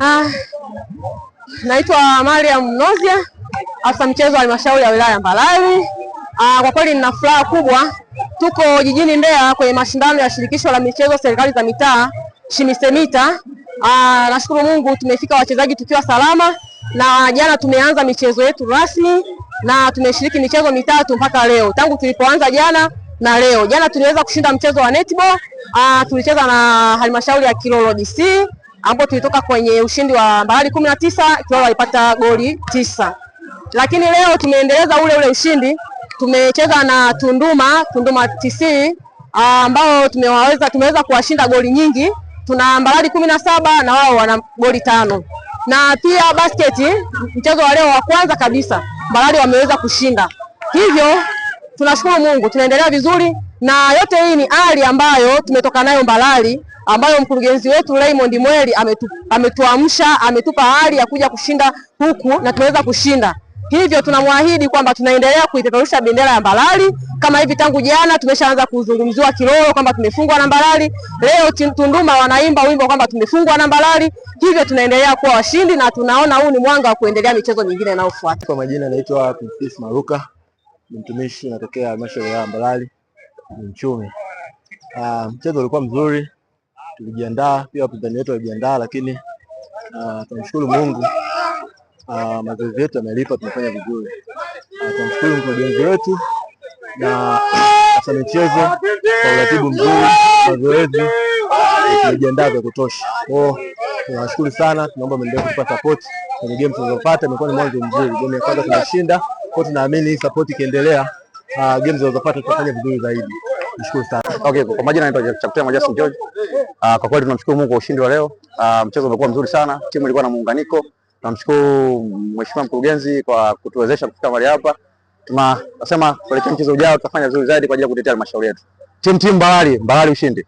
Ah, naitwa Mariam Nozia, afisa mchezo wa halmashauri ya wilaya ya Mbalali. Kwa kweli nina furaha kubwa, tuko jijini Mbeya kwenye mashindano ya shirikisho la michezo serikali za mitaa SHIMISEMITA. Nashukuru Mungu tumefika wachezaji tukiwa salama, na jana tumeanza michezo yetu rasmi na tumeshiriki michezo mitatu mpaka leo, tangu tulipoanza jana na leo. Jana tuliweza kushinda mchezo wa netball. Tulicheza na halmashauri ya Kilolo DC ambapo tulitoka kwenye ushindi wa Mbalali 19, Kilolo alipata goli 9. Lakini leo tumeendeleza ule ule ushindi, tumecheza na Tunduma, Tunduma TC ambao tumeweza kuwashinda goli nyingi. Tuna Mbalali 17 na wao wana goli 5. Na pia basket, mchezo wa leo wa kwanza kabisa Mbalali wameweza kushinda. Hivyo tunashukuru Mungu, tunaendelea vizuri na yote hii ni hali ambayo tumetoka nayo Mbalali, ambayo mkurugenzi wetu Raymond Mweli ametuamsha, ametupa hali ya kuja kushinda huku na tumeweza kushinda. Hivyo tunamwahidi kwamba tunaendelea kuipeperusha bendera ya Mbalali. Kama hivi tangu jana tumeshaanza kuzungumziwa Kilolo kwamba tumefungwa na Mbalali. Leo Tunduma wanaimba wimbo kwamba tumefungwa na Mbalali. Hivyo tunaendelea kuwa washindi na tunaona huu ni mwanga wa kuendelea michezo mingine inayofuata. Kwa majina naitwa Princess Maruka, ni mtumishi natokea halmashauri ya Mbalali, ni mchumi. Mchezo ulikuwa mzuri, tulijiandaa, pia wapinzani wetu walijiandaa, lakini tunamshukuru Mungu, mazoezi yetu yamelipa, tumefanya vizuri. Tunamshukuru mkurugenzi wetu na afisa michezo kwa uratibu mzuri, mazoezi tumejiandaa vya kutosha. Kwa hiyo tunawashukuru sana, tunaomba muendelee kutupa support kwenye game zinazofuata. Imekuwa ni mwanzo mzuri, game ya kwanza tumeshinda, kwa hiyo tunaamini hii support ikiendelea, game zinazofuata tutafanya vizuri zaidi. Nashukuru sana. Okay, kwa majina naitwa Chakutema Justin George. Kwa kweli tunamshukuru Mungu kwa ushindi wa leo. Mchezo umekuwa mzuri sana, timu ilikuwa na muunganiko. Tunamshukuru Mheshimiwa mkurugenzi kwa kutuwezesha kufika mahali hapa. Tunasema kuelekea mchezo ujao tutafanya vizuri zaidi kwa ajili ya kutetea halmashauri yetu. Timu Mbalali, Mbalali ushindi.